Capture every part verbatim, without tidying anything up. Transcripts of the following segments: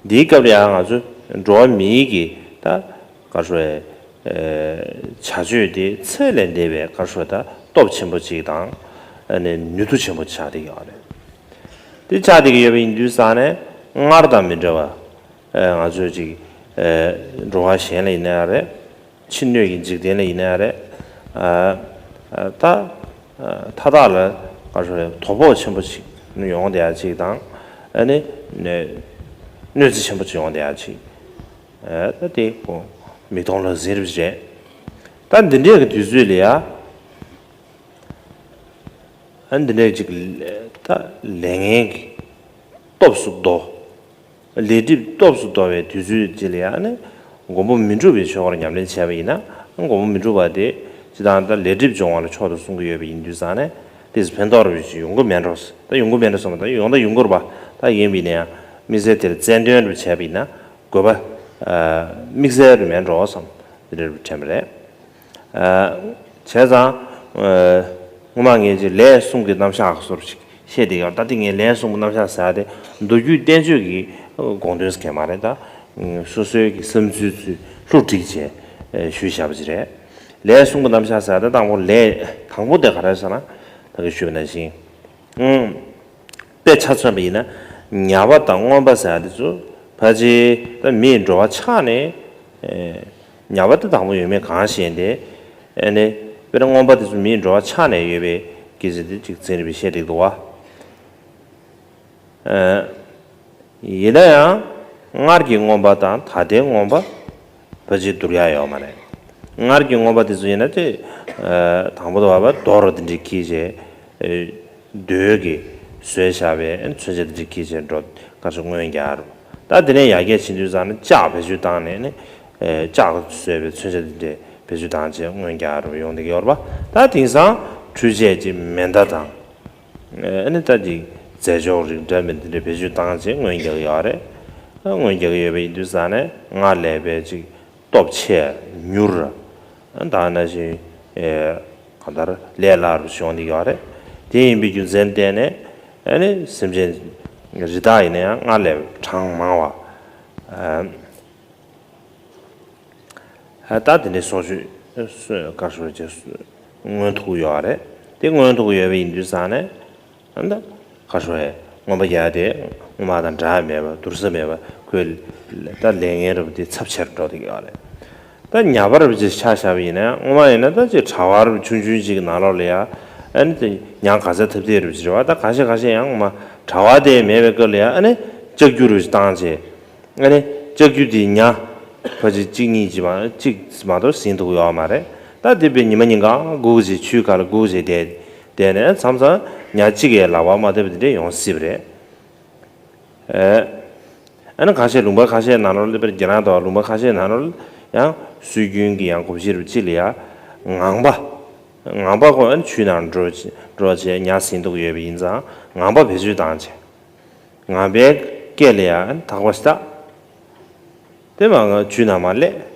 འདིའི་སྐབས་ལ་ཡང་ང་ཚོ་འགྲོ་བ་མིའི་གི་ད་ག་རེ་ཟེར་བྱ་སྤྱོད་དེ་ཚད་ལས་འདས་པའི་ག་རེ་ཟེར་ད་སྟོབས་ཆེན་པོ་ཅིག་དང་ཨ་ནི་ནུས་མཐུ་ཆེན་པོ་ཆགས་བསྡད་ཀྱི་ཡོད་རེད། དེ་ཆགས་བསྡད་ཀྱི་ཡོད་པ་ཡིན་དུས་ཙང་ནས་སྔར་དང་མི་འདྲ་བ་ང་ཚོས་ཅིག་འགྲོ་བ་གཞན་ལ་ཡིན་ན་ཡང་རེད། ཕྱི་སྣོད་ཀྱི་འཇིག་རྟེན་ལ་ཡིན་ན་ཡང་རེད། ད་མཐའ་དག་ལ་ག་རེ་ཟེར་དོ་ཕོག་ཆེན་པོ་ཞིག་ཡོང་བསྡད་ཡ་ཅིག་དང་ཨ་ནི་གནོད་འཚེ་ཆེན་པོ་ཅིག་ཡོང་བསྡད་ཡ་ཅིག་ད་དེ་ཁོ་མིག་མཐོང་ལག་ཟིན་རེད། ད་འདི་འདྲའི་གི་དུས་ཚོད་ལ་ཡ། ཨ་འདི་འདྲའི་ཅིག་ད་ལས་ངན་གྱི་སྟོབས་སུ་ལྡོག་ལས་སྒྲིབ་སྟོབས་སུ་ལྡོག་པའི་དུས་ཚོད་ཅིག་ལ་ཡང་ནི་མགོན་པོ་མི་འཁྲུགས་པའི་ཆོས་སྐོར་ཉམས་ལེན་བྱས་པ་ཡིན་ན་མགོན་པོ་མི་འཁྲུགས་པ་དེ་སྤྱི་བཏང་ད་ལས་སྒྲིབ་སྦྱོང་བ་ལ་མཆོག་ཏུ་གསུང་གི་ཡོད་པ་ཡིན་དུས་ཙང་ནས་དེས་ཕན་ཐོགས་རུ་ཞིག་ཡོང་གི་མེད་འགྲོ། ད་ཡོང་གི་མེད་འགྲོ་སོང་ད་ཡོང་ད་ཡོང་གི་རུ་བ་ད་ཡིན་པ་ཡིན་ན་ཡང་དམིགས་བསལ་དེར་རྩལ་འདོན་རུ་བྱས་པ་ཡིན་ན་དགོས་པ་དམིགས་བསལ་རུ་མེད་འགྲོ་བསམ་དེ་འདྲ་རུ་དྲན་པ་རེད། བྱས་ཙང་། སྔོན་མ་ངས་ཀྱི་ལས་གསུམ་གྱི་རྣམ་གཞག་སོར་ཞིག་བཤད་དེ་ཡང་ད་ལྟ་ངས་ལས་གསུམ་གྱི་རྣམ་གཞག་ཟེར་ཡ་དེ་མདོ་རྒྱུད་བསྟན་བཅོས་ཀྱི་དགོངས་དོན་ཟེར་མཁན་མ་རེད་ད། སོ་སོའི་གི་བསམ་ཚུལ་ཚུལ་ལྷུག་བསྒྲིགས་བྱས་ཞུས་བཞག་པ་ཅིག་རེད། ལས་གསུམ་གྱི་རྣམ་གཞག་ཟེར་ཡ་དེ་དང་པོ་ལས་དང་པོ་དེ་ག་རེ་ཟེར་ན་ད་གིན་ཞུས་པ་ནང་བཞིན། དཔེ་ཆ་མཚོན་པ་ཡིན་ན་ཉ་པ་དང་རྔོན་པ་ཟེར་ཡ་དེ་ཚོ་ཕལ་ཆེར་ད་མིའི་འགྲོ་བ་ཆགས་ནས་ཉ་པ་དེ་དང་པོ་ཡོད་མེད་གང་ཤེས་ཏེ་ཨ་ནི་དཔེར་ན་རྔོན་པ་དེ་ཚོ་མིའི་འགྲོ་བ་ཆགས་ནས་ཡོད་པའི་སྐད་ཆ་དེ་གཅིག་ཚན་རིག་པས་བཤད་བསྡད་འདུག་བ། ཡིན་ན་ཡང་སྔར་གྱི་རྔོན་པ་དང་ད་ལྟའི་རྔོན་པ་ཕལ་ཆེར་བསྡུར་ཡ་ཡོད་མ་རེད། སྔར་གྱི་རྔོན་པ་དེ་ཚོ་ཡིན་ན་དེ་དང་པོ་དེ་བ་བ་རྡོ་རུ་དེ་འདྲའི་འཁྱེར་བྱས་རྡོའི་གི་བཟོས་བཞག་པའི་མཚོན་ཆ་དེ་འདྲའི་འཁྱེར་བྱས་འགྲོ་ག་ཚོད་རྔོན་རྒྱག་རུ། ད་དེ་ནས་ཡར་རྒྱས་ཕྱིན་དུས་ཙང་ནས་ལྕགས་བེད་སྤྱོད་བཏང་ནས་ནི་ལྕགས་བཟོས་པའི་མཚོན་ཆ་དེ་འདྲའི་བེད་སྤྱོད་བཏང་བྱས་རྔོན་རྒྱག་རུ་ཡོང་བསྡད་ཀྱི་ཡོད་རེད་པ། ད་དེང་སང་འཕྲུལ་ཆས་ཀྱི་མེ་མདའ་དང་། ཨ་ནི་ད་ཅིག་རྫས་སྦྱོར་རིགས་འདྲ་མིན་འདི་འདྲ་བེད་སྤྱོད་བཏང་བྱས་རྔོན་རྒྱག་གི་ཡོད་རེད། རྔོན་རྒྱག་གི་ཡོད་པ་ཡིན་དུས་ཙང་ནས་སྔར་ལས་པའི་ཅིག་སྟོབས་ཆེ་མྱུར། ད་ནང་བཞིན་གང་ལྟར་ལས་སླ་རུ་བྱུང་བསྡད་ཡོད་རེད། དེ་ཡིན་པའི་རྒྱུ་མཚན་བརྟེན་ནས་ཨ་ནི་སེམས་ཅན་རི་དྭགས་ཡིན་ན་ཡང་སྔར་ལས་གྲངས་མང་བ། ད་དེ་འདྲའི་སྲོག་གཅོད་གར་སོང་རྗེས་སུ་མངོན་ཐུག་ཡོད་རེད། དེ་མངོན་ཐུག་ཡོད་པ་ཡིན་དུས་ཙང་ནས་ད་གར་སོང་བའི་རྔོན་པ་རྒྱག་དེ་སྔོན་མ་དང་འདྲ་མེད་པ་བསྡུར་ས་མེད་པ་ཁོའི་ད་ལས་ངན་རབ་དེ་ཚབས་ཆེར་འགྲོ་བསྡད་ཡོད་རེད། ད་ཉ་པ་རབ་ཅིག་ཆ་བཞག་པ་ཡིན་ན་ཡང་སྔོན་མ་ཡིན་ན་ད་ཅིག་གྲྭ་བ་རབ་ཆུང་ཆུང་ཅིག་གི་ནང་ལོགས་ལ་ཡ་ཨ་ནི་དེ་ཉ་ག་ཚད་ཐུབ་དེ་རབ་ཅིག་རེད་བ། ད་ཁ་ཤས་ཁ་ཤས་ཡང་སྔོན་མ་གྲྭ་བ་དེ་མེད་པའི་སྐབས་ལ་ཡ་ཨ་ནི་ལྕགས་ཀྱུ་རབ་ཅིག་བཏང་བྱས། ཨ་ནི་ལྕགས་ཀྱུ་དེ་ཉ་ཕལ་ཆེར་གཅིག་གཉིས་ཀྱིས་མ་གཅིག་མ་གཏོགས་ཟིན་ཐུབ་ཡོད་མ་རེད། ད་དེ་དཔེ་ཉི་མ་ཉིན་གང་སྒུག་བྱས་ཆུའི་ཁ་ལ་སྒུག་བྱས་བསྡད་བསྡད་ནས་མཚམས་མཚམས་ཉ་གཅིག་གིས་ལག་པ་མ་ཐེབས་པ་དེ་འདྲ་ཡོང་སྲིད་པ་རེད། ཨ་ནི་ཁ་ཤས་ལུང་པ་ཁ་ཤས་ནང་ལོགས་ལ་དཔེར་རྒྱ་ནག་ཏུ་ལུང་པ་ཁ་ཤས་ནང་ལོགས་ལ་ཡང་སྲོལ་རྒྱུན་གྱི་ཡང་གོམས་གཤིས་རུ་གཅིག་ལ་ཡང་ངང་པ། ངང་པ་ཁོ་ཨ་ནི་ཆུའི་ནང་འགྲོ་འགྲོ་བྱས་ཉ་ཟིན་ཐུབ་ཡོད་པ་ཡིན་ཙང་ངང་པ་བེད་སྤྱོད་བཏང་བྱས། ངང་པའི་སྐད་ལ་ཡང་ཐག་པ་ཞིག་བཏགས། དེ་མ་ང་ཆུ་ནང་མ་སླེབས།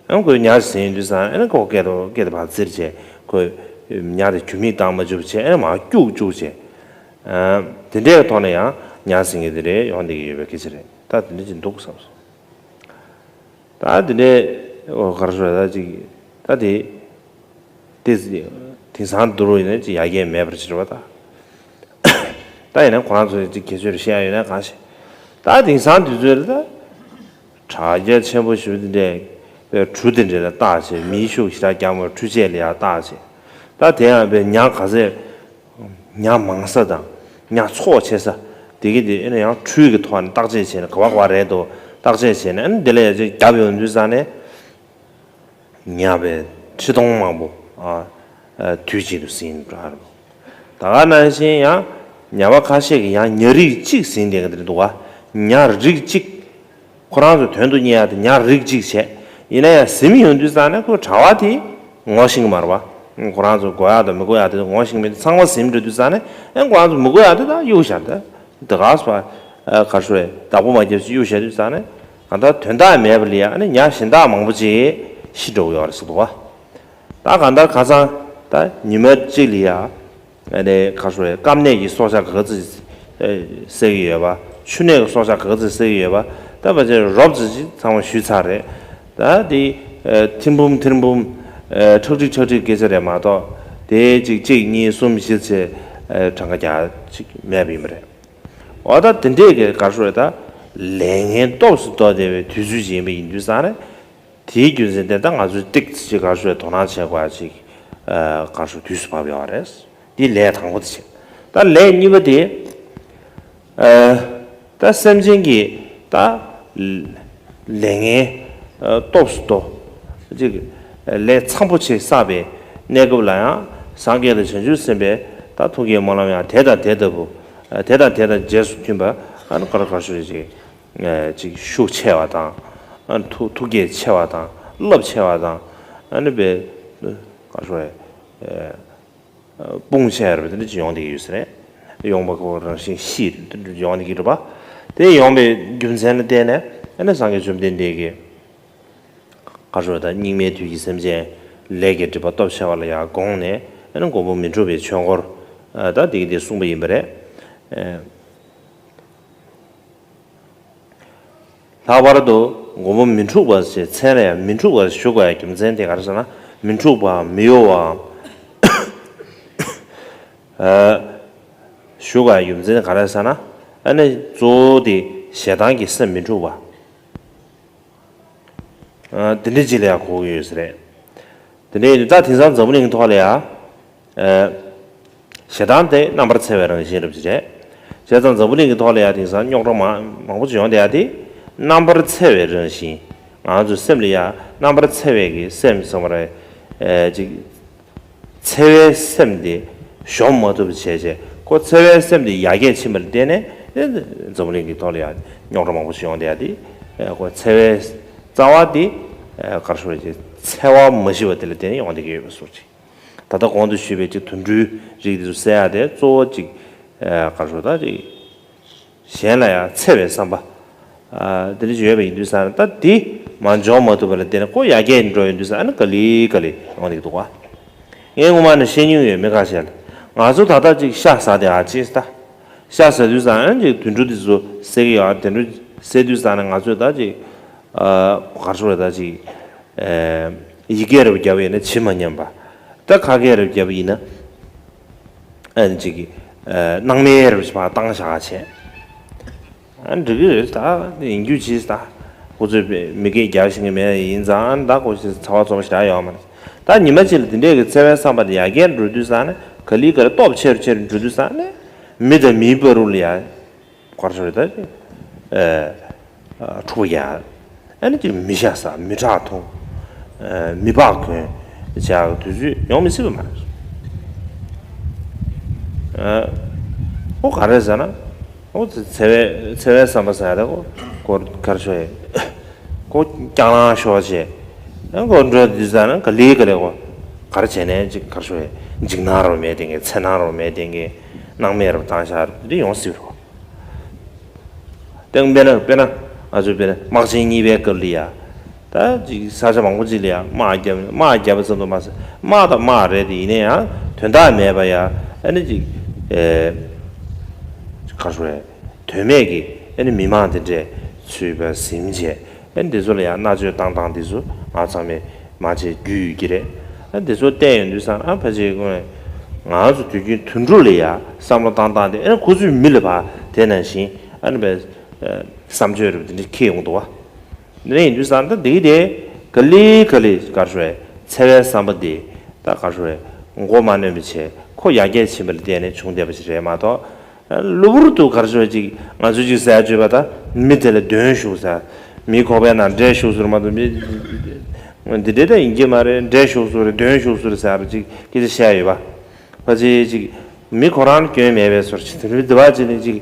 ཨ་ཁོས་ཉ་ཟིན་དུས་ཙང་ཨ་ཁོ་སྐད་དུ་སྐད་དུ་བར་ཙིར་བྱས་ཁོས་ཉ་དེ་ཁྱུར་མིད་བཏང་མ་བཅུག་བྱས་ཨ་མར་སྐྱུག་བཅུག་བྱས། དེ་འདྲའི་ཐོག་ནས་ཡང་ཉ་ཟིན་གི་དེ་རེད་ཡོང་བསྡད་ཀྱི་ཡོད་པའི་སྐད་ཆ་རེད། ད་དེ་འདྲ་ཅིག་འདུག་བསམ་སོང་། ད་དེ་འདྲའི་ག་རེ་ཟེར་ད་ཅིག་ད་དེ། དེ་དེང་སང་བསྡུར་བ་ཡིན་ན་ཅིག་ཡར་རྒྱས་མེད་པར་ཕྱིར་བ་དང་། ད་ཡིན་ན་ཁོ་རང་ཚོ་ཅིག་ཁྱད་ཆོས་རེ་བཤད་ཡ་ཡོད་ན་གང་ཤེས། ད་དེང་སང་དུས་ཚོད་ལ་ད་དྲ་རྒྱ་ཆེན་པོ་ཞིག་འདི་འདྲའི་དཔེ་གྲུ་འདི་འདྲ་ལ་བཏགས་བྱས་མིའི་ཤུགས་ཞེ་དྲག་རྒྱག་མ་འཕྲུལ་ཆས་ལ་ཡང་བཏགས་བྱས། ད་དེ་ཡང་དཔེ་ཉ་ག་ཚད་ཉ་མང་ས་དང་ཉ་ཚོགས་ཆེ་ས་དེ་གི་དེ་ཨེ་ན་ཡང་འཕྲུལ་གྱི་ཐོག་ནས་བརྟག་དཔྱད་བྱས་ནས་ག་བ་ག་བ་རེད་འདུག་བརྟག་དཔྱད་བྱས་ནས་ཨ་ནི་དེ་ལ་ཡང་ཅིག་རྒྱབ་ཡོང་དུས་ཙང་ནས། ཉ་པའི་ཁྲི་སྟོང་མང་པོ་ཨ་ཨ་དུས་གཅིག་ཏུ་ཟིན་འགྲོ་བ་རེད། ད་ག་ནང་བཞིན་ཡང་ཉ་པ་ཁ་ཤས་ཀྱིས་ཡང་ཉ་རིགས་གཅིག་ཟིན་བསྡད་མཁན་དེ་འདྲ་འདུག་ག་ཉ་རིགས་གཅིག་ཁོ་རང་ཚོ་དོན་དུ་གཉེར་ཡ་དེ་ཉ་རིགས་གཅིག་བྱས། ཡིན་ན་ཡང་ཟིན་ཡོང་དུས་ཙང་ནས་ཁོ་གྲྭ་པ་དེ་ངོ་ཤེས་ཀྱི་མ་རེད་པ། ཁོ་རང་ཚོ་དགོས་ཡ་དང་མི་དགོས་ཡ་དེ་ངོ་ཤེས་ཀྱི་མེད་དུས་ཚང་མ་ཟིན་འགྲོ་དུས་ཙང་ནས་ཨེ་ཁོ་རང་ཚོ་མི་དགོས་ཡ་དེ་ད་གཡུག་བཞག་ད། དེ་ག་སོ་ཨ་གར་ཤོ་བདག་པོ་མ་བརྒྱབ་ཅིག་གཡུག་བཞག་དུས་ཙང་ནས་གང་ལྟར་དོན་དག་མེད་པ་ལ་ཡ་ཨ་ནི་ཉ་གཞན་དག་མང་པོ་ཅིག་ཤི་འགྲོ་གི་ཡོད་རེད་ཟེར་འདུག་བ། ད་གང་ལྟར་ཁ་སང་ད་ཉི་མ་གཅིག་ལ་ཡ་ཨ་ནི་གར་ཤོ་སྐམ་ནད་ཀྱི་སྲོག་ཆགས་ག་ཚོད་བསད་ཀྱི་ཡོད་པ། ཆུ་ནད་ཀྱི་སྲོག་ཆགས་ག་ཚོད་བསད་ཀྱི་ཡོད་པ། ད་ཕལ་ཆེར་རོབ་ཙམ་ཅིག་ཚང་མ་ཞུས་ཚར་རེད། ད་དེ་ཐིམ་འབུམ་ཐིམ་འབུམ་ཁྲག་ཁྲིག་ཁྲག་ཁྲིག་སྐད་ཆ་རེད་མ་གཏོགས། དེ་གཅིག་གཅིག་གཉིས་གསུམ་བཞི་ཚེ་གྲངས་ཀ་རྒྱག་ཅིག་མེད་པ་ཡིན་པ་རེད། འོ་ད་དེ་འདྲས་ཀྱི་ག་རེ་ཞུ་རེད། ད་ལས་ངན་སྟོབས་སུ་གཏོང་བསྡད་པའི་དུས་ཚོད་ཅིག་ཡིན་པ་ཡིན་དུས་ཙང་ནས། དེའི་རྒྱུ་མཚན་དེ་ད་ང་ཚོས་ཏིག་ཙམ་ག་རེ་ཞུ་རེད། དོ་སྣང་བྱེད་དགོས་ཅིག་ག་རེ་ཞུ་དུས་སུ་བབས་ཡོད་རེད། འདི་ལས་དང་པོ་དེ་བྱས། ད་ལས་གཉིས་པ་དེ། ཨ། ད་སེམས་ཅན་གྱི་ད་ལས་ངན་སྟོབས་སུ་གཏོང་། ཅིག་ལས་འཚམ་པོ་ཆེ་བསགས་པའི་གནས་སྐབས་ལ་ཡང་སངས་རྒྱས་དང་བྱང་ཆུབ་སེམས་དཔའི་ད་ཐུགས་བསྐྱེད་སྨོན་ལམ་ཡང་དེ་དང་དེ་ལྟ་བུ། དེ་དང་དེ་དང་རྗེས་སུ་མཐུན་པ། ཨ་ནི་ག་རེ་ག་རེ་ཞུ་རེད། ཅིག་ཅིག་ཤུགས་ཆེ་བ་དང་། ཨ་ནི་ཐུགས་ཐུགས་བསྐྱེད་ཆེ་བ་དང་། རླབས་ཆེ་བ་དང་། ཨ་ནི་བས་ག་རེ་ཞུ་རེད། དཔུང་ཆེ་རུ་དེ་འདྲ་ཅིག་ཡོང་བསྡད་ཀྱི་ཡོད་ས་རེད། ཡོང་བ་ཁོ་རང་བཞིན་གཤིས་དེ་འདྲ་ཡོང་བསྡད་ཀྱི་རེད་པ། དེ་ཡོང་བའི་རྒྱུ་མཚན་ལ་བརྟེན་ནས། ཨ་ནི་སངས་རྒྱས་བཅོམ་ལྡན་འདས་ཀྱིས་ག་རེ་ཞུ་རེད། ད་སྙིགས་མའི་དུས་ཀྱི་སེམས་ཅན་ལས་ཀྱི་སྒྲིབ་པ་སྟོབས་ཆེ་བ་ལ་ཡང་དགོངས་ནས། ཨ་ནི་མགོན་པོ་མི་འཁྲུགས་པའི་ཆོས་འཁོར་ད་དེ་གི་དེ་གསུངས་པ་ཡིན་པ་རེད། ལྷག་པར་དུ་མགོན་པོ་མི་འཁྲུགས་པ་ཞེས་མཚན་ལ་ཡང་མི་འཁྲུགས་པ་ཞུ་དགོས་ཡ་རྒྱུ་མཚན་དེ་ག་རེ་ཟེར་ན། མི་འཁྲུགས་པའམ་མི་གཡོ་བའམ་ཞུ་དགོས་ཡ་རྒྱུ་མཚན་དེ་ག་རེ་ཟེར་ན། ཨ་ནི་གཙོ་བོ་དེ་ཞེ་སྡང་གི་སེམས་མི་འཁྲུགས་པ། དེ་འདྲ་ཅིག་ལ་ཡང་གོ་གི་ཡོད་ས་རེད། དེ་འདྲ་ཡིན་དུས་ད་དེང་སང་འཛམ་བུ་གླིང་གི་ཐོག་ལ་ཡང་། ཞེ་སྡང་དེ་རྣམ་པར་འཚེ་བའི་རང་བཞིན་རབ་ཅིག་རེད། བྱས་ཙང་འཛམ་བུ་གླིང་གི་ཐོག་ལ་ཡང་དེང་སང་རྙོག་དྲ་མང་མང་པོ་ཅིག་ཡོང་བསྡད་ཡ་དེ། རྣམ་པར་འཚེ་བའི་རང་བཞིན། ང་ཚོའི་སེམས་ལ་ཡང་རྣམ་པར་འཚེ་བའི་གི་སེམས་ཟེར་བ་རེད། ཅིག་འཚེ་བའི་སེམས་དེ་གཞོམ་མ་ཐུབ་པ་བྱས་བྱས། ཁོ་འཚེ་བའི་སེམས་དེ་ཡར་རྒྱས་ཕྱིན་པ་ལ་བརྟེན་ནས། འཛམ་བུ་གླིང་གི་ཐོག་ལ་ཡང་རྙོག་དྲ་མང་པོ་ཞིག་ཡོང་བསྡད་ཡ་དེ། ཁོ་འཚེ་བའི་རྩ་བ་དེ་ག་རེ་ཞུ་རེད། ཅིག་འཚེ་བ་མ་ཞི་བ་དེ་ལ་བརྟེན་ནས་ཡོང་བསྡད་ཀྱི་ཡོད་པའི་བཟོ་ཅིག་ད་ལྟ་གོང་དུ་ཞུས་པའི་ཅིག་དུད་འགྲོའི་རིགས་དེ་ཚོ་བསད་ཡ་དེ་གཙོ་བོ་ཅིག་ག་རེ་ཞུ། ད་ཅིག་གཞན་ལ་ཡང་འཚེ་བའི་བསམ་པ། ཨ། དེ་འདྲ་ཅིག་ཡོད་པ་ཡིན་དུས་ཙང་ནས། ད་དེ་མར་འཇོག་མ་ཐུབ་པ་ལ་བརྟེན་ནས་ཁོ་ཡར་རྒྱས་འགྲོ་ཡོང་དུས་ཙང་ནས། ག་ལེ་ག་ལེ་ཡོང་བསྡད་འདུག་པ། ངས་སྔོན་མ་ནས་བཤད་མྱོང་ཡོད། མི་ཁ་ཤས་ལ། ང་ཚོ་ད་ལྟ་ཅིག་ཤ་ཟ་དེ་ཨ་ཅེ་ད། ཤ་ཟ་དུས་ཙང་ནས་ཅིག་དུད་འགྲོ་དེ་ཚོ་བསད་ཀྱི་ཡོད། དུད་འགྲོ་བསད་དུས་ཙང་ནས་ང་ཚོས་ད་ཅིག་ཨ། ག་རེ་ཞུ་རེད། ད་ཅིག་ཨ། ཡི་གེ་རབ་བརྒྱབ་པ་ཡིན་ན་ཇི་མ་སྙམ་པ། ད་ཁ་སྐད་རབ་བརྒྱབ་པ་ཡིན་ན། ཨ་ནི་ཅིག་ཨ། སྣང་མེད་རབ་ཅིག་ཕར་བཏང་བཞག་བྱས། ཨ། འགྲིག་གི་རེད། ད་ཡིན་རྒྱུ་ཅིག་ད་ཁོ་ཚོས་མི་སྐད་རྒྱག་ཤེས་ཀྱི་མེད་ཡིན་ཙང་། ད་ཁོ་ཚོས་ཚ་བ་ཚོ་བ་ཞིག་ད་ཡོད་མ་རེད། ད་ཉི་མ་གཅིག་ལ་དེ་འདྲས་ཀྱི་འཚེ་བའི་བསམ་པ་དེ་ཡར་རྒྱས་འགྲོ་དུས་ཙང་ནས། ག་ལེ་ག་ལེ་སྟོབས་ཆེ་རུ་ཆེ་རུ་འགྲོ་དུས་ཙང་ནས། མི་དང་མིའི་བར་དུ་ལ་ཡ། ག་རེ་ཞུ་རེད། ད་ཨ། འཁྲུག་པ་རྒྱག་ཨ་ནི་ཅིག་མི་ཤ་ཟ། མི་ཁྲག་འཐུང་། ཨ། མི་ལྤགས་གོན་བྱས་དུས་ཚོད་ཡོང་མི་སྲིད་པ་མ་རེད། ཨ། ཁོ་ག་རེ་ཟེར་ན། ཁོ་འཚེ་བའི་འཚེ་བའི་བསམ་པ་ཟེར་ཡ་དེ་ཁོ་ཁོ་ག་རེ་ཞུ་ཡ། ཁོ་སྐྱག་ལང་ཤོར་བྱས། ཨ། ཁོ་འགྲོ་དུས་ཙང་ནས་ག་ལེ་ག་ལེ་ཁོ་ག་རེ་བྱས་ནས་ཅིག་ག་རེ་ཞུ་ཡ། འཇིགས་སྣང་རབ་མེད་དེ་གི། འཚེར་སྣང་རབ་མེད་དེ་གི། སྣང་མེད་རབ་བཏང་བཞག་རེད། འདི་ཡོང་སྲིད་པ་རེད། དེང་དཔེར་ན་དཔེར་ན་ང་ཚོས་དཔེར་ན་དམག་ཆེན་གཉིས་པའི་སྐབས་ལ་ཡ། ད་ཅིག་ས་ཆ་མང་པོ་ཅིག་ལ་ཡ་དམག་བརྒྱབ། དམག་བརྒྱབ་པ་ཙམ་དུ་མ་ཟད། དམག་དང་དམག་རེད་དེ། ཡིན་ན་ཡང་དོན་དག་མེད་པ་ཡ། ཨ་ནི་ཅིག་ཨེ། ག་རེ་ཞུ་རེད། དོན་མེད་ཀྱི་ཨ་ནི་མི་མང་དེ་འདྲས་ཚུད་པ་ཟིན་བྱས། ཨ་ནི་དེ་ཚོ་ལ་ཡང་མནར་གཅོད་བཏང་སྟངས་དེ་ཚོ་ང་ཚང་མས་མང་ཆེ་རྒྱུས་ཡོད་ཀྱི་རེད། ཨ་ནི་དེ་ཚོ་བལྟས་ཡོང་དུས་ཙང་། ཨ། ཕལ་ཆེར་ཁོ་ང་ཚོ་དུས་རྒྱུན་དུད་འགྲོ་ལ་ཡ་བསམ་བློ་བཏང་སྟངས་དེ། ཨ་ནི་ཁོ་ཚོས་མི་ལ་ཕར་དེ་ནང་བཞིན། ཨ་ནི་བས་བསམ་སྤྱོད་རེད་པ། དེ་འདྲ་འཁྱེར་ཡོང་འདུག་པ། དེ་འདྲ་ཡིན་དུས་ཙང་། ད་འདི་དེ་ག་ལེ་ག་ལེ་ག་རེ་ཞུ་རེད། འཚེ་བའི་བསམ་པ་དེ་ད་ག་རེ་ཞུ་རེད། མགོ་མ་གནོན་པ་བྱས། ཁོ་ཡར་རྒྱས་ཕྱིན་པ་ལ་བརྟེན་ནས་བྱུང་བསྡད་པ་ཞིག་རེད་མ་གཏོགས། གློ་བུར་དུ་ག་རེ་ཞུ་ཅིག་ང་ཚོས་ཅིག་ཟེར་བརྗོད་པ། ད་མི་དེ་ལ་གདོན་ཞུགས་ཟེར། མིའི་ཁོག་པའི་ནང་འདྲེ་ཞུགས་ཟེར་མ་གཏོགས། མི་འདི་འདྲ་ད་ཡིན་གྱི་མ་རེད། འདྲེ་ཞུགས་ཟེར་རེད། གདོན་ཞུགས་ཟེར་རེད་ཟེར་ཅིག་སྐད་ཆ་བཤད་ཡོད་པ། ཕལ་ཆེར་ཅིག་མི་ཁོ་རང་ལ་སྐྱོན་མེད་པའི་བཟོ་ཅིག་དེ་འདྲ་བ་ཅིག་ནི་ཅིག་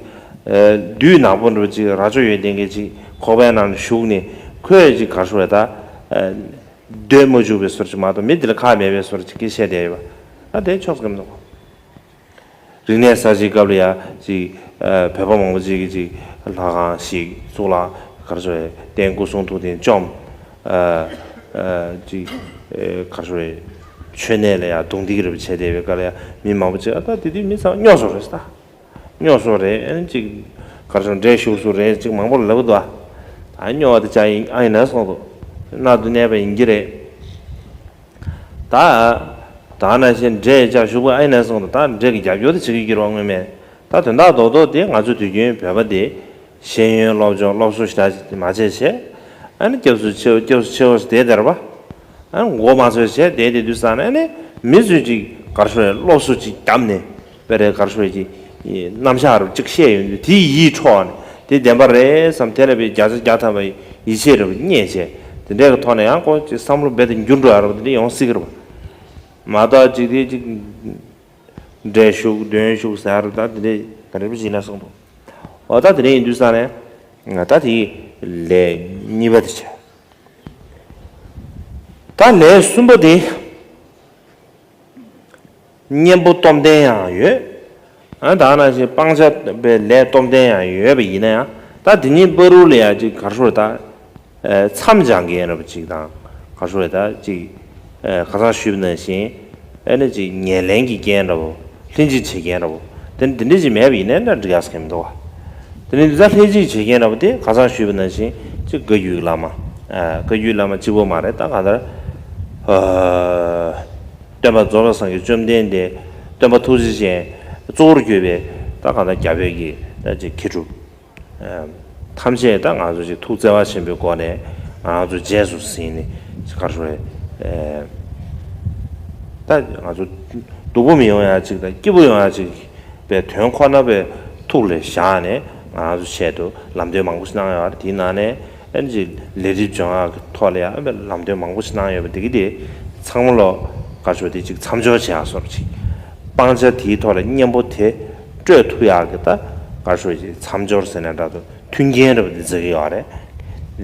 ཨ། བདུད་ནག་པོ་འདྲ་བོ་ཅིག་རྭ་ཅོ་ཡོད་ལྡན་གྱི་ཅིག་ཁོག་པའི་ནང་ལ་ཞུགས་ནས། ཁོས་ཅིག་ག་རེ་ཞུ་རེད། ད་ཨ། སྡོད་མ་བཅུག་པའི་བཟོ་ཅིག་མ་གཏོགས། མི་འདི་ལ་ཁག་མེད་པའི་བཟོ་ཅིག་སྐད་ཆ་བཤད་བསྡད་ཡོད་པ། ད་དེ་ཆོག་ས་གི་མི་འདུག་རིག་གནས་གསར་བརྗེའི་སྐབས་ལ་ཡ་ཅིག་ཨ། བོད་པ་མང་པོ་ཅིག་གིས་ཅིག་ལྷ་ཁང་ཞིག་གཙུག་ལག་ག་རེ་ཞུ་རེད། རྟེན་སྐུ་གསུང་ཐུགས་རྟེན་བཅོམ། ཨ། ཨ། ཅིག་ཨ། ག་རེ་ཞུ་རེད། མཆོད་གནས་ལ་ཡ་རྡུང་རྡེག་རེ་བྱས་བསྡད་པའི་སྐབས་ལ་ཡ་མི་མང་པོ་ཅིག་ཨ། ད་དེ་དུས་མི་ཚང་རྙོག་སོ་རེད། ད་རྙོག་སོ་རེད། ཨ་ནི་ཅིག་ག་རེ་ཞུ། འདྲེ་ཞུགས་སོ་རེད་ཅིག་མང་པོ་ལབ་འདུག་ཨ། ཨ་སྨྱོ་བ་དེ་བྱ་ཡིན་ཨ་ཡིན་ན་སོང་དུ་མནར་དུ་གནས་པ་ཡིན་གྱི་རེད། ད་ད་ནང་བཞིན་འདྲེ་བྱ་ཞུགས་པ་ཨ་ཡིན་ན་སོང་དུ་ད་འདྲེ་གི་རྒྱབ་སྐྱོར་དེ་བྱེད་ཀྱི་ཡོད་པ་དངོས་མེད། ད་དོན་དག་རྡོག་རྡོག་དེ་ང་ཚོ་དུས་རྒྱུན་བོད་པ་དེ་ཤེས་ཡོན་སློབ་སྦྱོང་སློབ་གསོ་ཞེ་དྲག་མ་བྱས་བྱས། ཨ་ནི་སྐྱབས་སུ་མཆིའོ་སྐྱབས་སུ་མཆིའོ་ཞེས་བསྡད་བསྡད་ར་བ། ཨ་མགོ་མ་ཚོས་བྱས་བསྡད་བསྡད་དུས་ཙང་ནས་ཨ་ནི་མི་ཚོས་ཅིག་ག་རེ་ཞུ་རེད། སློབ་གསོ་ཅིག་བརྒྱབ་ནས་དཔེ་རེད་ག་རེ་ཞུ་རེད་ཅིག་རྣམ་གཞག་རུ་ཅིག་བཤད་ཡོང་དུས་དེ་ཡིད་འཕྲོག་ནས་དེ་བདེན་པ་རེད་བསམ། དེ་ལ་བའི་བརྒྱ་ཆ་བརྒྱ་ཐམ་པ་ཡིད་ཆེས་རེ་བ་རྙེད་བྱས་དེ་འདྲའི་གི་ཐོག་ནས་ཡང་ཁོ་ཅིག་བསམ་བློ་རྦད་དེ་འགྱུར་འགྲོ་ཡ་རེ་བ་དེ་འདྲ་ཡོང་སྲིད་ཀྱི་རེད་བ། མ་གཏོགས་ཅིག་དེ་ཅིག་འདྲེ་ཞུགས་གདོན་ཞུགས་ཟེར་ཡ་རེ་ད་དེ་འདྲའི་ག་རེ་བ་ཞིག་ན་སོང་དུ། འོ་ད་དེ་འདྲ་ཡིན་དུས་ཙང་ནས་ད་དེ་ལས་གཉིས་པ་དེ་བྱས། ད་ལས་གསུམ་པ་དེ་གཉེན་པོ་སྟོབས་ལྡན་ཡང་ཡོད། ཨ་ད་ནང་བཞིན་སྤང་བྱ་བའི་ལས་སྟོབས་ལྡན་ཡང་ཡོད་པ་ཡིན་ན་ཡང་ད་དེ་གཉིས་བར་དུ་ལ་ཡང་ཅིག་ག་རེ་ཞུ་རེད་ད། མཚམས་སྦྱང་མཁན་འདྲ་པོ་ཅིག་དང་ག་རེ་ཞུ་རེད་ད་ཅིག་ཁ་སང་ཞུས་པ་ནང་བཞིན། ཨེ་ནི་ཅིག་ཉེར་ལེན་གྱི་རྐྱེན་འདྲ་བོ། ལྷན་ཅིག་བྱེད་མཁན་འདྲ་བོ། དེ་འདི་འདྲ་ཅིག་མེད་པ་ཡིན་ན་འདྲ་འགྲིག་ཡག་ཟེར་མཁན་མི་འདུག་བ། དེ་ནི་འདི་ལྷན་ཅིག་བྱེད་མཁན་འདྲ་བོ་དེ་ཁ་སང་ཞུས་པ་ནང་བཞིན་ཅིག་བཀའ་བརྒྱུད་ཀྱི་བླ་མ། ཨ་བཀའ་བརྒྱུད་བླ་མ་གཅིག་པོ་མ་རེད་ད་གང་ལྟར། ཨ་སྟོན་པ་རྫོགས་པའི་སངས་རྒྱས་བཅོམ་ལྡན་འདས་སྟོན་པ་ཐུགས་རྗེ་ཅན་གཙོ་བོར་གྱུར་པའི་ད་གང་ལྟར་རྒྱ་བོད་ཀྱི་ད་ཅིག་མཁས་གྲུབ། ཐམས་ཅད་ད་ང་ཚོ་ཅིག་ཐུགས་བརྩེ་བ་ཆེན་པོའི་སྒོ་ནས་ང་ཚོ་རྗེས་སུ་ཟིན་ནས་ག་རེ་ཞུ་རེད། ད་ང་ཚོ་སྡུག་པོ་མི་ཡོང་ཡ་ཅིག་དང་སྐྱིད་པོ་ཡོང་ཡ་ཅིག་པའི་དོན་ཁོ་ན་པའི་ཐུགས་ལ་བཞག་ནས་ང་ཚོ་ཆེད་དུ་ལམ་སྟོན་མང་པོ་ཞིག་གནང་ཡོད་རེད། དེའི་ནང་ནས་ཨ་ནི་ཅིག་ལས་སྒྲིབ་སྦྱོང་ཡག་གི་ཐོག་ལ་ཡང་ཨ་ནི་ལམ་སྟོན་མང་པོ་ཞིག་གནང་ཡོད་པ་འདི་གི་དེ་ཚང་མ་ལོ་ག་རེ་ཞུ་དེ་ཅིག་མཚམས་སྦྱོར་བྱེད་ཡག་སོར་ཅིག་སྤང་བྱ་དེའི་ཐོག་ལ་གཉེན་པོ་དེ་སྤྲོད་ཐུབ་ཡག་གི་ད་ག་རེ་ཞུ་ཅིག་མཚམས་སྦྱོར་ཟེར་ན་འདྲ་འདུག་མཐུན་རྐྱེན་འདྲ་པོ་འདི་བརྩི་གི་ཡོད་རེད།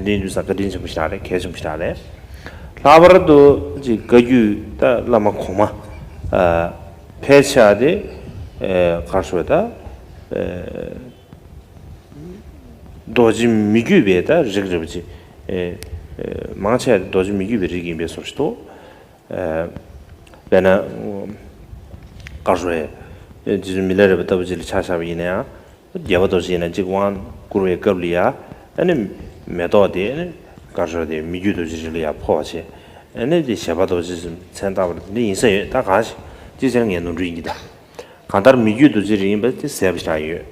འདི་འདུག་ས་བཀའ་དྲིན་ཆེན་པོ་ཞིག་རེད། གལ་ཆེན་པོ་ཞིག་རེད། ལྷག་པར་དུ་ཅིག་བཀའ་བརྒྱུད་ད་བླ་མ་གོང་མ་ཨ་ཕལ་ཆེ་བ་དེ་ཨ་ག་རེ་ཞུ་ད་ཨ་རྡོ་རྗེ་མི་བརྒྱུད་པའི་ད་རིགས་རེད་པ་ཅིག་ཨ་ཨ་མང་ཆེ་བ་རྡོ་རྗེ་མི་བརྒྱུད་པའི་རིགས་ཡིན་པའི་བཟོ་ཞིག་འདུག་དཔེར་ན། ག་རེ་ཞུ་རེད། རྗེ་བཙུན་མི་ལ་རས་པ་ལྟ་བུ་ཅིག་ལ་ཆ་བཞག་པ་ཡིན་ན་ཡང་། རྒྱལ་བ་རྡོ་རྗེ་ཡིན་ན་གཅིག་དབང་བསྐུར་བའི་སྐབས་ལ་ཡ། ཨ་ནི་མེ་ཏོག་དེ་ཨ་ནི་ག་རེ་ཞུ་རེད། མི་བརྒྱུད་རྡོ་རྗེ་རིགས་ལ་ཡ་ཕོག་པ་བྱས། ཨ་ནི་དེ་བཞད་པ་རྡོ་རྗེ་མཚན་བཏགས་པ་འདི་ཡིན་ས་ཡོད། ད་གང་ཞིག་ཅི་ཟེར་ངས་ནོར་འཁྲུལ་ཡིན་གྱི་ད། གང་ལྟར་མི་བརྒྱུད་རྡོ་རྗེ་རིགས་ཡིན་པ་དེ་གསལ་པོ་ཆགས་ཡོད།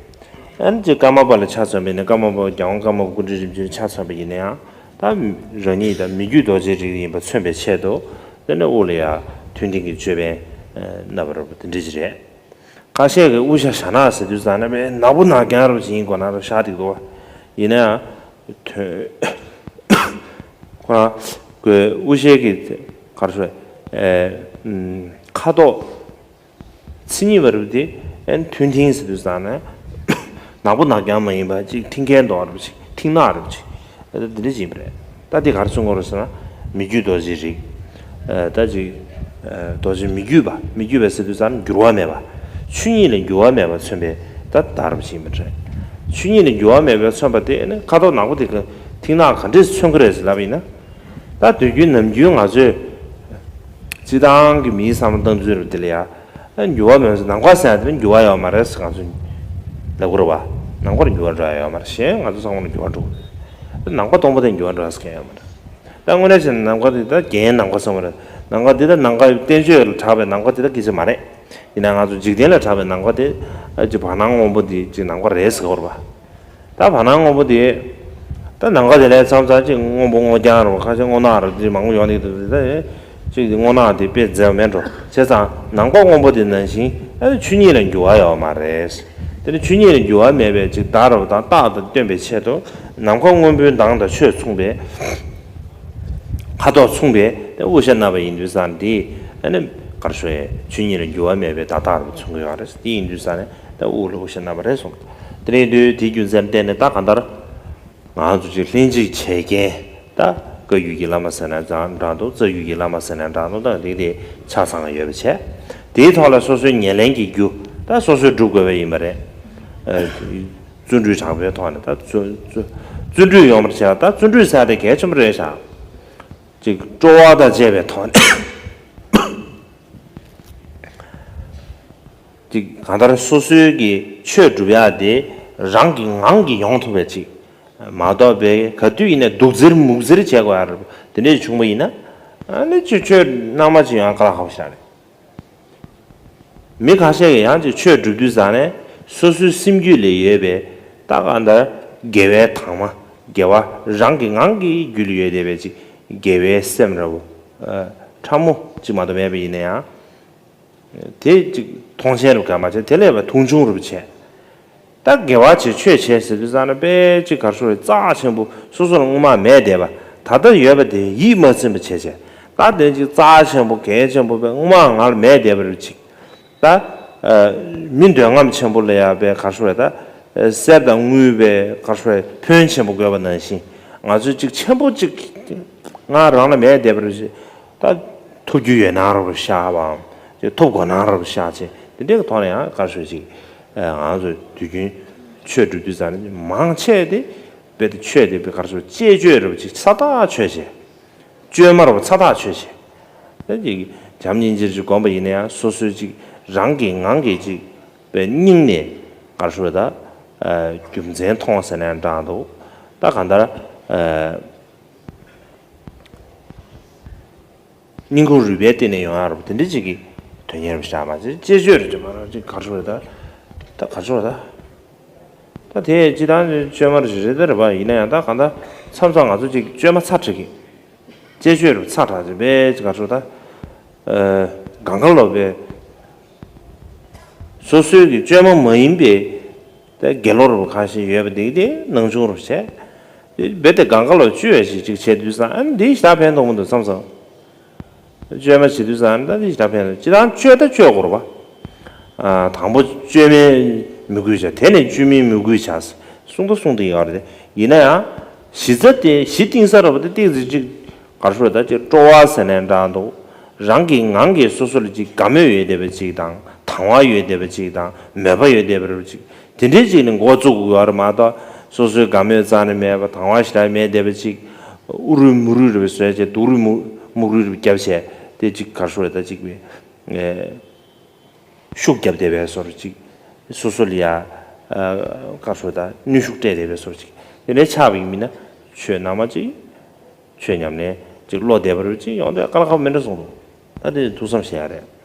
ཨ་ནི་ཅིག་ཀརྨ་པ་ལ་ཆ་མཚོན་པ་ཡིན་ན་ཀརྨ་པ་རྒྱལ་དབང་ཀརྨ་པ་སྐུ་ཕྲེང་རིམ་བྱོན་ཆ་མཚོན་པ་ཡིན་ན་ཡང་། ད་རང་ཉིད་ད་མི་བརྒྱུད་རྡོ་རྗེ་རིགས་ཡིན་པ་མཚོན་པའི་ཆེད་དུ་དེ་ནས་དབུ་ལ་ཡ་མཐུན་རྟེན་གྱི་ཅོད་པན་མནབས་པ་འདྲ་པོ་དེ་འདྲ་ཅིག་རེད། ཁ་ཤས་ཀྱིས་དབུ་ཞྭ་ཞྭ་ནག་ཟེར་དུས་ཙང་ནས་ནག་པོ་ནག་རྐྱང་རུ་ཅིག་ཡིན་དགོས་ན་རུ་ཤ་སྟེགས་འདུག་བ། ཡིན་ན་ཡང་དོན་ཁོ་རང་གི་དབུ་ཞྭ་གི་ག་རེ་ཞུ་ཨེ་ཁ་དོག་མཚན་ཉིད་པ་རུ་དེ་ཨེ་མཐུན་མཐིང་ཟེར་དུས་ཙང་ནས་ནག་པོ་ནག་རྐྱང་མ་ཡིན་པ་ཅིག་མཐིང་ཁའི་མདོག་རུ་ཅིག་མཐིང་ནག་རུ་ཅིག་ཨེ་འདི་འདྲ་ཅིག་ཡིན་པ་རེད། ད་དེ་ག་རེ་མཚོན་གྱི་རེད་ཟེར་ན་མི་བརྒྱུད་རྡོ་རྗེ་རིགས་ཨེ་ད་ཅིག་ཨེ་རྡོ་རྗེ་མི་བརྒྱུད་པ་མི་བརྒྱུད་པ་ཟེར་དུས་ཙང་ནས་འགྱུར་བ་མེད་པ་ཆོས་ཉིད་ལ་འགྱུར་བ་མེད་པ་མཚོན་པའི་ད་བརྡ་རུ་ཅིག་ཡིན་པ་རེད། ཆོས་ཉིད་ལ་འགྱུར་བ་མེད་པ་མཚོན་པ་དེ་ནི་ཁ་དོག་ནག་པོ་དེ་ག་མཐིང་ནག་ག་འདྲས་མཚོན་གྱི་རེད་ཟེར་ལབ་པ་ཡིན་ན། ད་དུས་རྒྱུན་ནམ་རྒྱུན་ང་ཚོས་སྤྱི་བཏང་གི་མིའི་བསམ་བློ་བཏང་ཚུལ་རུ་དེ་ལ་ཡ། འགྱུར་བ་མེད་ཟེར་ནམ་མཁའ་ཟེར་ཡ་དེ་ལ་འགྱུར་བ་ཡོད་མ་རེད་ཟེར་ང་ཚོས་ལབ་དགོས་རེད་བ། ནམ་མཁའ་ལ་འགྱུར་བ་འགྲོ་ཡ་ཡོད་མ་རེད། གཞན་ང་ཚོ་ཚང་མ་ལ་འགྱུར་བ་འགྲོ་གི་རེད། ནམ་མཁའ་སྟོང་པ་དེ་འགྱུར་བ་འགྲོ་ཡ་ཟེར་མཁན་ཡོད་མ་རེད། ད་དངོས་གནས་བྱས་ན་ནམ་མཁའ་དེ་ད་རྒྱན་ནམ་མཁའ་ཟེར་མ་རེད། ནམ་མཁའ་དེ་ད་ནམ་མཁའ་བསྟན་བཅོས་ལ་གྲགས་པའི་ནམ་མཁའ་དེ་ད་སྐད་ཆ་མ་རེད། ཡིན་ན་ང་ཚོ་འཇིག་རྟེན་ལ་གྲགས་པའི་ནམ་མཁའ་དེ་ཨ་ཅིག་བར་སྣང་སྔོན་པོ་དེ་ཅིག་ནམ་མཁའ་རེད་ཟེར་གྱི་ཡོད་རེད་བ། ད་བར་སྣང་སྔོན་པོ་དེ། ད་ནམ་མཁའ་དེ་ལས་མཚམས་མཚམས་ཅིག་སྔོན་པོ་སྔོ་རྐྱང་རུ་ཁ་ཤས་སྔོ་ནག་རུ་དེ་མང་པོ་ཡོང་གི་འདུག་ད་ཅིག་སྔོ་ནག་དེ་དཔེ་མཛེས་པ་མེད་འགྲོ། བྱས་ཙང་ནམ་མཁའ་སྔོན་པོ་དེ་ནང་བཞིན་ཨ་ཆོས་ཉིད་ལ་འགྱུར་བ་ཡོད་མ་རེད། དེ་ནི་ཆོས་ཉིད་ལ་འགྱུར་བ་མེད་པའི་ཅིག་བརྡ་རུ་དང་རྟགས་དང་སྟོན་པའི་ཆེད་དུ་ནམ་མཁའ་སྔོན་པོའི་མདངས་དང་ཆོས་མཚུངས་པའི་ཁ་དོག་མཚུངས་པའི་དབུ་ཞྭ་བསྣམས་པ་ཡིན་དུས་ཙང་དེ་ཨ་ནི་ག་རེ་ཞུ་ཡ་ཆོས་ཉིད་ལ་འགྱུར་བ་མེད་པའི་བརྡ་རྟགས་རུ་མཚོན་གྱི་ཡོད་རེད། དེ་ཡིན་དུས་ཙང་ནས་ད་དབུ་ལ་དབུ་ཞྭ་བསྣམས་པ་རེད་གསུངས། དེ་ནས་དུས་དེའི་རྒྱུ་མཚན་བརྟེན་ནས་ད་གང་ལྟར། ང་ཚོ་ཅིག་ལྷན་ཅིག་བྱེད་མཁན་ད་བཀའ་བརྒྱུད་ཀྱི་བླ་མ་ཟེར་ན་འདྲ་འདུག་རྩ་བརྒྱུད་ཀྱི་བླ་མ་ཟེར་ན་འདྲ་འདུག་ད་རིགས་དེ་ཆ་ཚང་ཡོད་པ་བྱས། དེའི་ཐོག་ལ་སོ་སོའི་ཉེར་ལེན་གྱི་རྒྱུ་ད་སོ་སོས་སྒྲུབ་དགོས་པ་ཡིན་པ་རེད། བརྩོན་འགྲུས་དྲག་པོའི་ཐོག་ནས་ད་བརྩོན་བརྩོན་བརྩོན་འགྲུས་ཡོང་བར་བྱས། ད་བརྩོན་འགྲུས་ཟེར་དེ་གལ་ཆེན་པོ་རེད་ཤག་ཅིག་སྤྲོ་བ་དང་བཅས་པའི་ཐོག་ནས་ཅིག་གང་ལྟར་སོ་སོའི་གི་ཆོས་སྒྲུབ་ཡག་དེ་རང་གི་ངང་གིས་ཡོང་ཐུབ་པའི་ཅིག་མ་གཏོགས་པའི་ག་དུས་ཡིན་ན་སྡུག་ཙིར་མུག་ཙིར་བྱེད་དགོས་ཡ་རེད། དེ་འདྲས་བྱུང་བ་ཡིན་ན་ཨ་ནི་ཅིག་ཆོས་སྣང་མ་ཅིག་ཡང་དཀའ་ལས་ཁག་པོ་ཞིག་རེད། མི་ཁ་ཤས་ཀྱིས་ཡང་ཅིག་ཆོས་སྒྲུབ་དུས་ཙང་ནས་སོ་སོའི་སེམས་རྒྱུད་ལ་ཡོད་པའི་ད་ག་འདྲ་དགེ་བའི་དྭངས་མ། དགེ་བ་རང་གི་ངང་གི་རྒྱུད་ལ་ཡོད་བསྡད་པའི་ཅིག་དགེ་བའི་སེམས་འདྲ་བོ་ཕྲ་མོ་ཅིག་མ་གཏོགས་མེད་པ་ཡིན་ན་ཡང་། དེ་ཅིག་མཐོང་ཆེན་རུ་ག་མ་བྱས། དེ་ལས་པ་མཐོང་ཆུང་རུ་བྱས། ད་དགེ་བ་བྱེད་ཆོས་བྱེད་ཟེར་དུས་ཙང་ན་དཔེ་ཅིག་ག་རེ་ཞུ་རེད། རྩ་ཆེན་པོ་སོ་སོ་ལ་སྔོན་མ་མེད་བསྡད་པ། ད་ལྟ་ཡོད་པ་དེ་ཡིད་མ་ཚིམ་པ་བྱས་བྱས། ད་དེ་ཅིག་རྩ་ཆེན་པོ་གལ་ཆེན་པོ་དཔེ་སྔོན་མ་ང་ལ་མེད་བསྡད་པ་རེད་ཅིག་ད་མི་འདོད་རྔམ་ཆེན་པོ་ལ་ཡང་དཔེ་ག་རེ་ཞུ་རེད། ད་གསེར་དང་དངུལ་དཔེ་ག་རེ་ཞུ་རེད། ཕོན་ཆེན་པོ་དགོས་པ་ནང་བཞིན་ང་ཚོས་ཅིག་ཆེན་པོ་ཅིག་ང་རང་ལ་མེད་བསྡད་པ་རེད་ཅིག་ད་ཐོབ་རྒྱུ་ཡོད་སྣང་རབ་ཤར་བའམ་ཅིག་ཐོབ་དགོས་སྣང་རབ་ཤར་བྱས། དེ་འདྲའི་ཐོག་ནས་ཡང་ག་རེ་ཞུ་ཅིག་ང་ཚོ་དུས་རྒྱུན་ཆོས་སྒྲུབ་དུས་ཙང་ནས་མང་ཆེ་དེ་དཔེ་དེ་ཆོས་དེ་དཔེ་ག་རེ་ཞུ་གཅེས་སྤྱོད་རབ་ཅིག་ཚ་ཐག་ཆོད་བྱས། བཅོས་མ་རབ་ཚ་ཐག་ཆོད་བྱས། དེ་ཅིག་བྱམས་སྙིང་རྗེ་ཅིག་བསྒོམ་པ་ཡིན་ན་ཡང་སོ་སོའི་ཅིག་རང་གི་ངང་གིས་ཅིག་དཔེ་སྙིང་ནས་ག་རེ་ཞུ་ད་རྒྱུ་མཚན་མཐོང་ཟེར་ནའང་འདྲ་འདུག་ད་གང་ལྟར། སྙིང་ཁུང་རུས་པའི་གཏིང་ནས་ཡོང་ཡ་རབ་དེ་འདྲ་ཅིག་གི་དོན་གཉེར་བ་ཞིག་མ་ཟད་གཅེས་སྤྱོད་རེད་དེ་མ་རང་ཅིག་ག་རེ་ཞུ་རེད། ད་ད་ག་རེ་ཞུ་རེད། ད་ད་དེ་སྤྱི་བཏང་བཅོས་མ་རེད་རེད་ད་རེད་པ། ཡིན་ན་ཡང་ད་གང་ལྟར་མཚམས་མཚམས་ང་ཚོ་ཅིག་བཅོས་མ་ཚ་དྲགས་ཀྱི་གཅེས་སྤྱོད་རེད་ཚ་དྲགས་ཅིག་དཔེ་ཅིག་ག་རེ་ཞུ་ད་གང་ག་ལོ་དཔེ། སོ་སོའི་གི་བཅོས་མ་མ་ཡིན་པའི་ད་དགེ་སློབ་རུ་ཁ་ཤས་ཡོད་པ་འདི་དེ་སྣང་ཆུང་རུ་བྱས། རྦད་དེ་གང་ག་ལོ་བཅོས་ཡ་ཞིག་ཅིག་བྱས་དུས་ཙང་ཨ་ནི་འདི་ཞེ་དྲག་ཕན་ཐོགས་མི་འདུག་བསམ་སོང་། བཅོས་མ་བྱེད་དུས་ཙང་ཨ་ནི་ད་འདི་ཞེ་དྲག་ཕན་ཐོགས་ཅི་ལྟར་བཅོས་ད་བཅོས་དགོས་རེད་པ། ཨ་དང་པོ་བཅོས་མའི་མོས་གུས་བྱ། དེ་ནས་བཅོས་མིན་མོས་གུས་བྱ། གསུང་ད་གསུང་དེ་ཡོད་རེད། ཡིན་ན་ཡང་གཞི་རྩ་དེ་གཞི་གཏིང་ཟབ་རེད་པ། དེ་ཏིག་ཙི་ཅིག་ག་རེ་ཞུ་ད་ཅིག་སྤྲོ་བ་ཟེར་ནའང་འདྲ་འདུག་རང་གི་ངང་གིས་སོ་སོ་ལ་ཅིག་དགའ་མོས་ཡོད་བསྡད་པ་ཅིག་དང་དང་བ་ཡོད་བསྡད་པ་ཅིག་དང་མོས་པ་ཡོད་བསྡད་པ་རེད་ཅིག་དེ་འདྲའི་ཅིག་ནས་འགོ་བཙུགས་དགོས་པ་རེད་མ་གཏོགས་སོ་སོའི་དགའ་མོས་རྩ་ནས་མེད་པ་དང་བ་ཞེ་དྲག་མེད་བསྡད་པ་ཅིག་ཨུ་རུ་མུ་རུ་རེད་པ་བཟོས་བྱས་སྡུག་རུས་མུ་མུ་རུ་རེད་པ་བརྒྱབ་བྱས་དེ་ཅིག་ག་རེ་ཞུ་ད་ཅིག་པའི། ཤུགས་རྒྱབ་བསྡད་པའི་བཟོ་འདྲ་ཅིག་སོ་སོ་ལ་ཡ། ཨ་ག་རེ་ཞུ་ད་གནོན་ཤུགས་སྤྲད་བསྡད་པའི་བཟོ་འདྲ་ཅིག་དེ་འདྲའི་ཆགས་པ་ཡིན་མིན་ན་ཆོས་སྣང་མ་ཅིག་ཆོས་ཉམས་ལེན་ཅིག་བློ་བདེ་བ་རུ་ཅིག་ཡོང་དུས་དཀའ་ལས་ཁག་པོ་མེད་འགྲོ་གསུངས་འདུག་ད་དེ་ཐུགས་བསམ་བཞེས་ཡ་རེད།